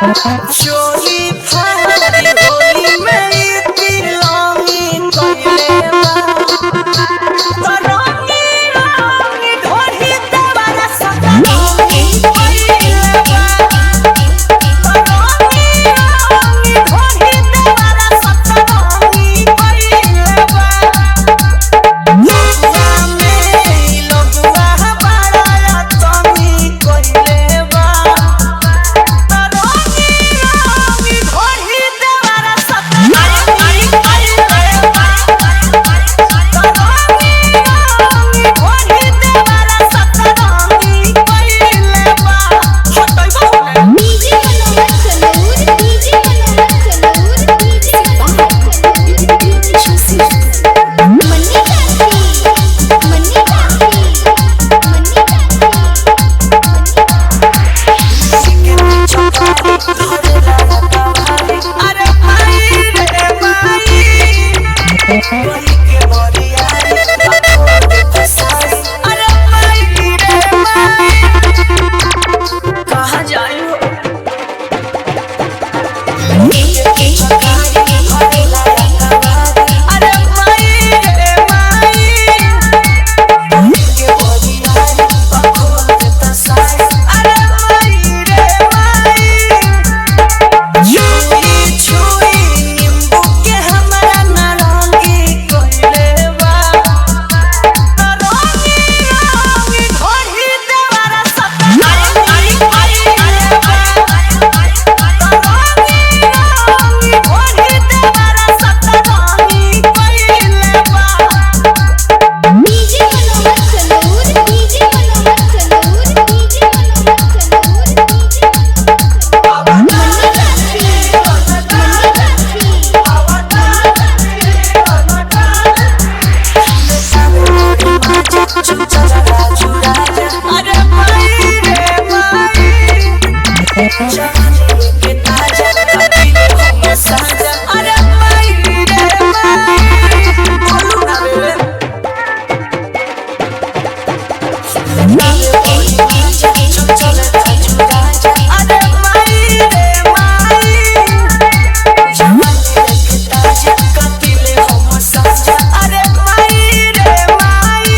चोली फाड़ी होली में ई तिलंगी कइले बा। तरंगी रंगी ढोली देवरा सतरंगी कइले बा। तरंगी रंगी ढोली देवरा सतरंगी कइले बा। लगुआ में लगुआ बड़ा तंगी कइले बा। तरंगी रंगी ढोली देवरा सतरंगी कइले बा। तरंगी रंगी ढोली देवरा सतरंगी कइले बा। हटैबो होने। DJ Manohar Sanoor, DJ Manohar Sanoor, DJ Mani Kaki, Mani Kaki, Mani अरे भाई रे भाई, कोई के बोलिया अरे भाई रे भाई, कहाँ जाई हो? अरे भाई रे भाई, के बोलिया अरे भाई रे भाई, छुई छुई नींबू के हमरा नारंगी कइले बा। तरंगी रंगी ढोली देवरा सतरंगी कइले बा। तरंगी रंगी ढोली देवरा सतरंगी कइले बा। DJ Manohar Sanoor, DJ Manohar Sanoor, DJ Manohar Sanoor, DJ Mani Kaki, Mani Kaki, अरे भाई रे भाई, अरे भाई रे भाई, बोलू ना रे। अरे माई रे माई, अरे माई रे माई।